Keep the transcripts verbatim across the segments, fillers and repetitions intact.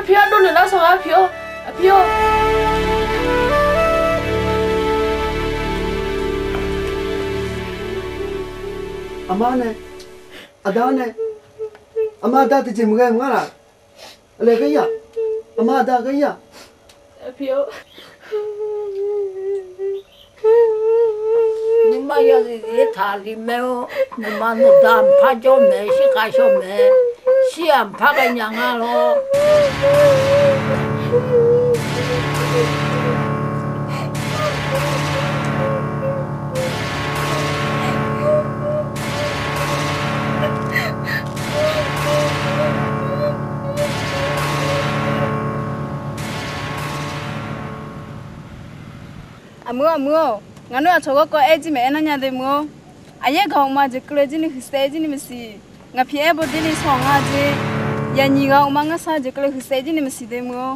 Aqpir-anr dovlef lar sawq-a, aqpir-or. Aqpir-or. Aqma nae, aqda nae, aqma aqda tiqjeq maqghae maqngar laf. Aqlaeq ghae-ir-aq, aqma aqda ghae-ir-aq. Nuima yawzif zif taqli mae-or, nuima nuqda mqpar jawr mae, shirkhav shawr mae, shir-aq mqpar ghae nya nga lawr. Aqmuiq-or, aqmuiq-or, ngaq nar aqcawq garkawv aer jir maeq-aer nar nya de muiq-or. Aqyaer gaq uqma jeq keuvle jir ni huiqsaev jir ni maqsiq. Ngaq piq-aer bawder ni saw ngar jeq. Yaqnyiq ghaq uqma ngar sar jeq keuvle huiqsaev jir ni maqsiq de muiq-or.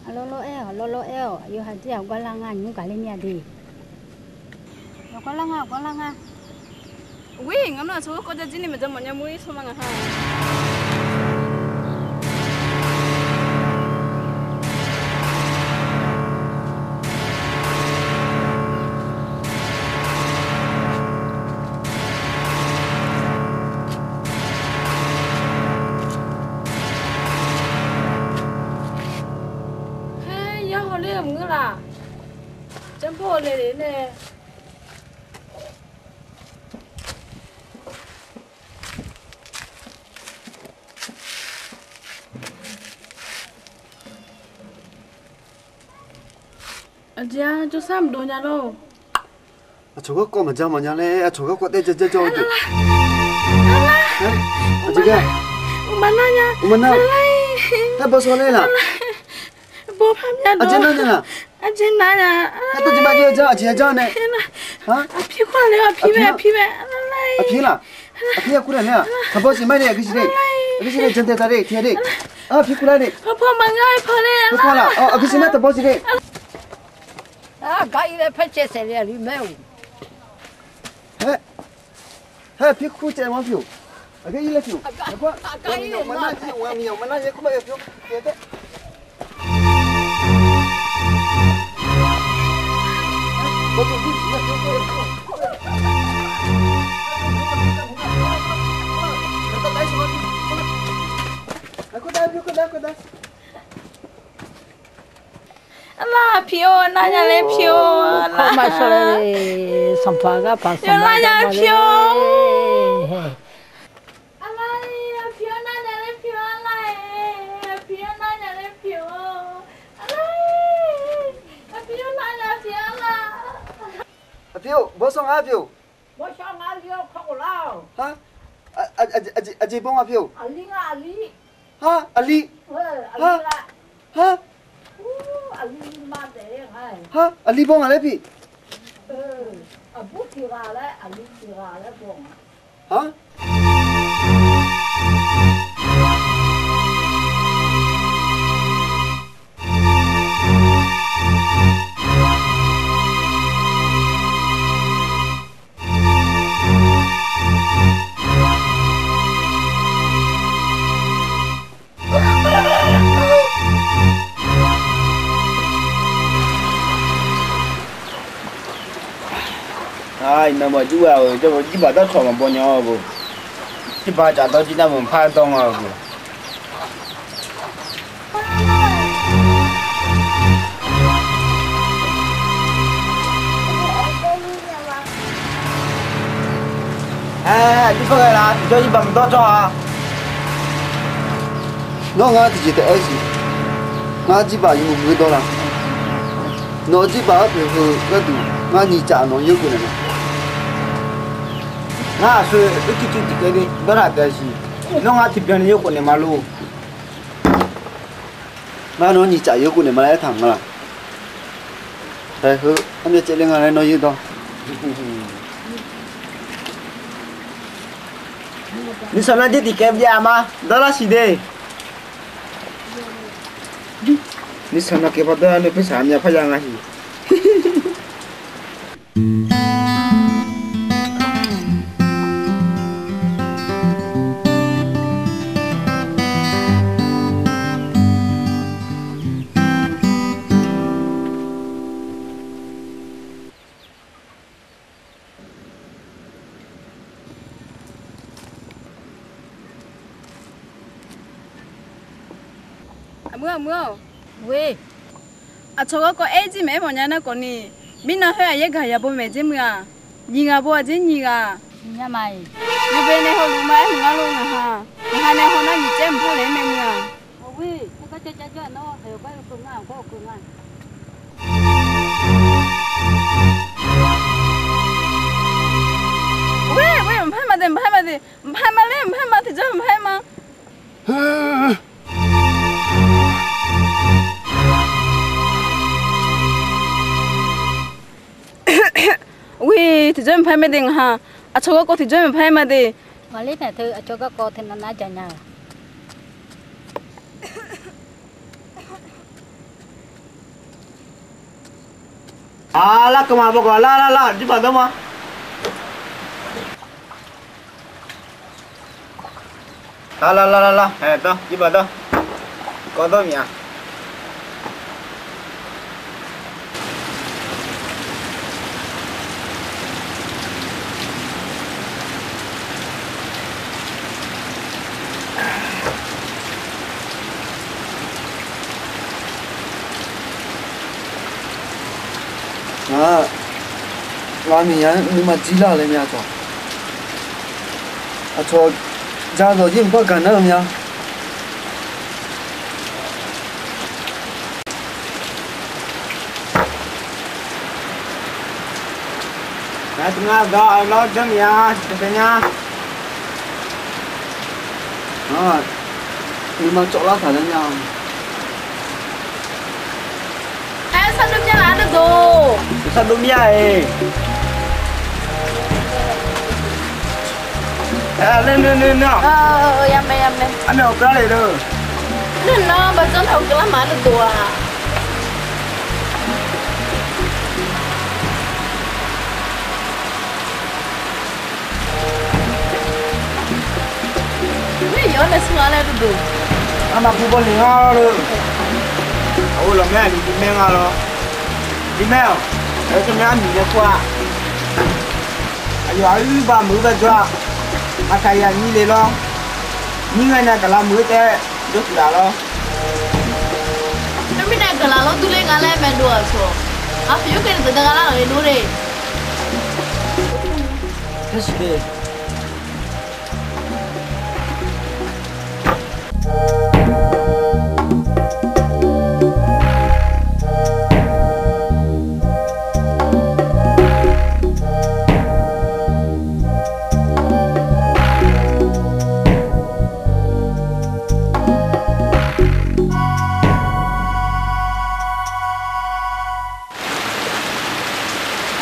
Aqlawr lawr aer-awq, lawr lawr aer-awq. Aqyawf haq jir aqgawr lar nga nymr gaq ler mir-a de. Aqgawr lar nga, aqgawr lar nga. Aqgawr, ngaq nar aqcawq garkawv ja jir ni maqja mawf nya muiq-ir sawr ma ngaq ha. Khaer yar hawler-eu maqngeur laf. Janrpawr-eu laeq le nae. Aqjeq-a, jawrsar maqdov nya lor. Aqcawq garkawv maqja mawf nya laer, aqcawq garkawv taef ja ja jawr-eu jeq. Aqjeq ghae, uqma nar nya, uqma nar, aer baw saw ler laf. Aqjeq nar nya laf. Aqjeq nar nya, aqjeq nar nya nae. Aqpir laf, aqpir ya kur laf nae-aq, taqbaw siq ma de, aqgeu siq de, aqgeu siq de, jan tae ta de, tiq ya de. Aqpir kur lar de. Aqpir laf, aqgeu siq ma taqbaw siq de. Aqgar ir laer par caev saef le aqli mae-or. Haer, haer aqpir kur caev ma pyeuf. Aqgar ir laer pyeuf. Aqgar ir laer ma. Miqyaer ma nar yaer kur ma yaer pyeuf. Arlaq, aqpir-or, nar nya laer pir-or. Arlaq, sanqpaq gar paq sanqpaq gar nar nya laer pir-or. Arlaq, aqpir-or, nar nya laer pir-or, arlaq-aer, aqpir-or, nar nya laer pir-or. Arlaq, aqpir-or, nar nya pir-or, arlaq. Aqpir-or, bawrshawr ngar pyeuf-or. Bawrshawr ngar li-awr kawr khof lar-awq. Aqjeq bawr nga pyeuf-or. Aqli nga, aqli. Har, aqli. Har, aqli bawr nga laer pyeuf. Aqbur tiq ghaq laer, aqli tiq ghaq laer bawr nga. Har. Iqnan maqjur-a-euq jawr-eu jirbaq dartawq maqbaw nya-awr-eu, jirbaq caf dawr jir nar maqpar dawr nga-eu. Aer, jirbaq ghae laf, tiqjawr jirbaq maqdawr tsawrhaq. Nawr ngar tiqjeq taef-aer siq. Ngar jirbaq yawmuiq muiq-eu dawr la. Nawq-eu jirbaq arpoeq heu gharduq ngar nyiq caf nawq-anr yawkhof naeq ma. Ngar aqsur uicuiv cuiv tiqkawv ni dawrlaf taef-a siq. Nawr ngar tiqbyan ni yawkhof naeq ma lor. Ngar nawr nyiq caf yawkhof naeq ma laer aertaq nga laq. Haeq heu armyav caevler nga laer nawr yurdawr. Nuisaq nar jir tiqkawv byav ma dawrlar siq de. Nuisaq nar kaev par dawrlar nar paersaq armyav parya nga siq. Muir-aq, muir-aq. Aqcawq garkawv aer jir maeq-aer mawfnya nar khawfni, mirnan khoer aqyaer gaq yabo maeq dzer muiq-aq. Nyiq ghaq bo-aq dzer nyiq ghaq. Yawbae nae hawluf ma aer maqngar lo ngaq ha. Ngaq ha nae hawnar nyiq caer mqpar laeq-aer mae muiq-aq. Mqpar ma de, mqpar ma de, mqpar ma laer, mqpar ma tiqjawr mqpar ma. Wi, tiqjawr mqpar ma de ngaq ha. Aqcawq garkawv tiqjawr mqpar ma de. Maqler naeq teu aqcawq garkawv teu nav nar jaq nya-a. Aq, lar keuv ma bawgawq lar lar lar, jirbaq dawr ma. Lar lar lar lar lar, aer dawr, jirbaq dawr. Kawv dawr miq-a. Ngaq, ngaq miqyaer nuima jir lar laer mya tawq. Aqcawq jadawq jir mqpar gaq nar-eu mya. Ngaq teu ngar dawq-eu lawr janr miq-a, taef taef nya. Nuima cawvlar taq laer nya. Aer, sardov mya laf ardov doq. Sardov mya-iq. Aer, ler ler ler ler-aq. Yamae yamae. Armyav awqkeuv-ar le deuq. Ler nar baqdzanr taq awqkeuv lar maq ardov doq-aq. Armaf pu baw le ngar lor. Aqgeu lawq maer aqli bi maer nga lor. Bi maer-awq. Aqyawf teu maer armiq nae kur-a. Aqyawf aqyuif ba meuq-eu ba jawr-a. Aqkaq yaq nyir le lor. Nyir ngae nae gaqla meuq-eu taef jawr tiq laf lor. Khoermirnae gaqla lor durler nga laer maeqdov-aq tawq. Aqpoeq yawr kae nae deuq da nga lar-awq le lor le. Taersiq le.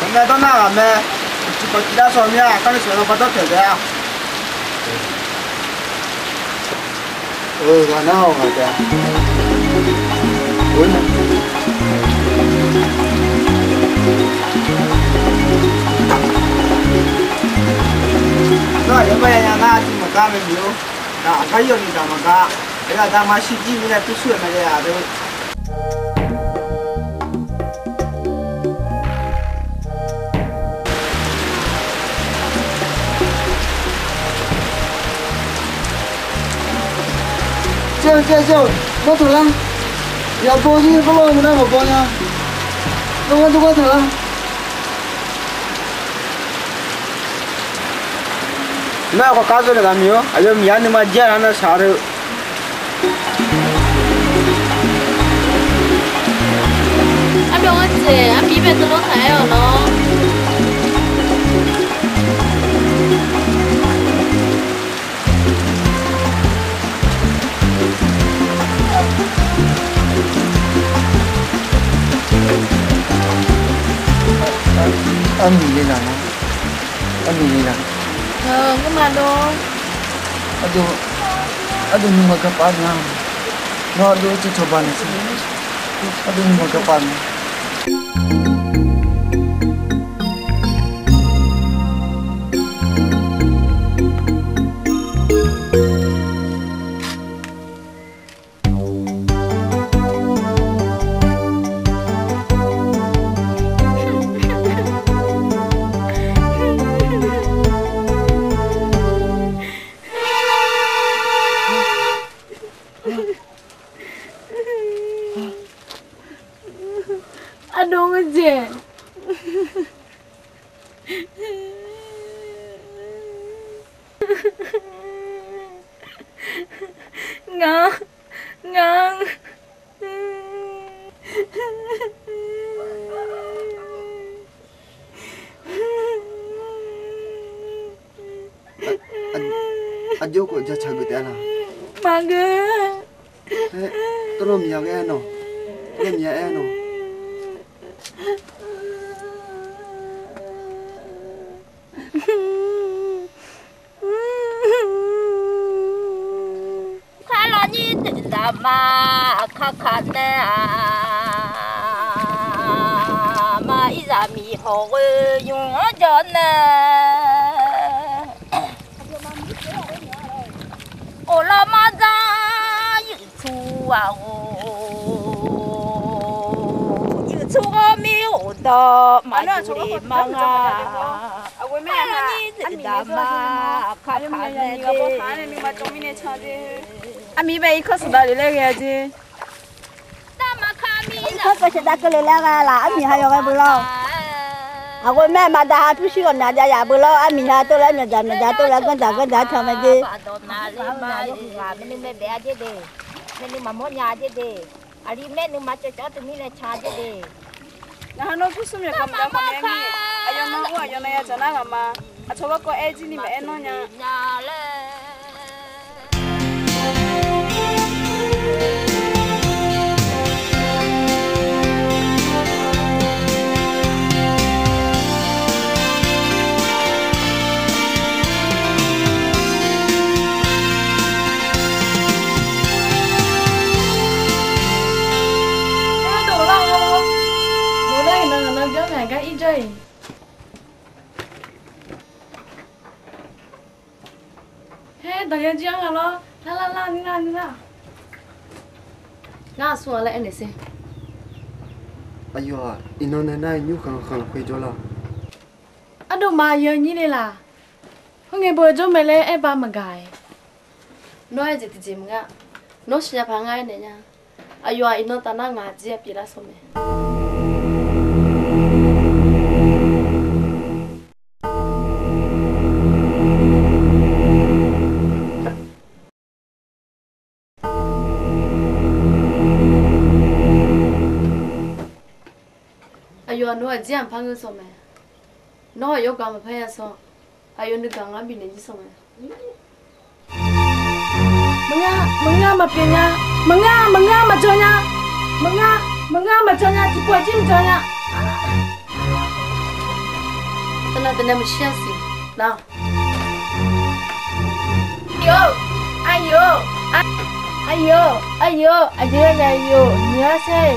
Ghawqmya dawr nar ghaq mae. Uqcif kawqcif dar sawq mir-a, aqkar nuisaq-eu bardawr taeq taef-a. Ghaq nar-awq ghaq taef-a. Nar aqyawf gar ya nya nar, aqcif maqgar mae miq-or. Nar aqgar yawf ni daq maqgar. Aqyawf aqda maqshir jir mirnae pyurshuir-euq mae le-aq deuq. Tsaev-eu tsaev-eu, mawr taq lar. Yaqbaw zir khoerlof-eu nar maqbaw nya. Dawrgar dawrgar taq lar. Nar khawf kar zeur naeq ghaq miq-or, aqyawf miqyaer nuima jaer-a nar shaq-eu. Armyav ghanr dzaeq armiq bae teulof taq-aer-awq lawr. Armiq le laq ma. Armiq le laq. Ngeurma dov. Ardov, ardov nuima garpaf nar. Nawr ardov tsaev cawba naeq sar. Ardov nuima garpaf nar. Dov-eu jeq. Ngar, ngar. Aqjox khawf jacaq geuf taef-a laq. Maqngeur. Tawvlawr miqya ghae-aer nawq. Tawvlawr miqya aer-aer nawq. Kar lawnyir deuq zaqma kakaq nae-aq, ma ir zaqmiq hawq ghoe nymq-anr jawr nae, of lawr mardzar yuiqtsu-aq ghof, yuiqtsu ghawrmir of dawq maqyuf le mar nga. Kar lawnyir deuq zaqma kakaq nae de. Armiq bae irkanr saqdav lef laer ghae-a jeq. Irkanr keuv shaqdav keuv lef laer ghae laf, armiq ha yawghae beu lawr. Aqghoe mae maqdaq ha pyurshuir ghawqmyaq jav yaf beu lawr, armiq ha tov laer myawqdzaq myawqdzaq tov laer ganrdzaq ganrdzaq-aer can mae jeq. Aqli maernmr maq cawv cawv teumirnae can jeq de. Ngaq ha nawr pyurshuir myawqdzaq myawqdzaq khawf nae mirnae, aqyawf nan ur aqyawf nan yadzaq nar ghaq ma. Aqcawq garkawv aer jir ni maqaer nawr nya. Ardov lar-awr, nawq nar iqnan ngaq nan byanr naeq gar ir jawr-iq. Haer, dawq ya jir-anr nga lawr. Lar lar lar, nuir lar nuir lar. Ngar aqsur-a laer aernaeq sher. Aqyawf-aq iqnan nae nar-aer nymr khanq khanq khoer jawr lar. Ardov ma yawnyir le laq. Khoerngae beu jawr mae laer aer ba maqgaq-iq. Nawr aer jeq tiqjeq maqnga. Nawr siqnya paq ngar aernaeq nya. Aqyawf-aq iqnan taf nar ngaq jir-a pyeuflar sawq mae. Aqyawf nawr-aq jir-aq maqpar ngeur sawq mae. Nawr-aq yawrgaq maqpar ya sawq. Aqyawf nuigaq ngar bifnaeq jir sawq mae. Maqngar, maqngar maqpyeuf nya. Maqngar, maqngar maqjawr nya. Maqngar, maqngar maqjawr nya. Tiqpov-aq jir maqjawr nya. Tavnav tavnav maqshir-a siq nar. Aqyawf, aqyawf, aqyawf, aqyawf, aqdui-a nya yawq, noeq-ar sher,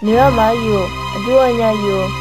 noeq-ar ma yawq, aqdui-a nya yawq.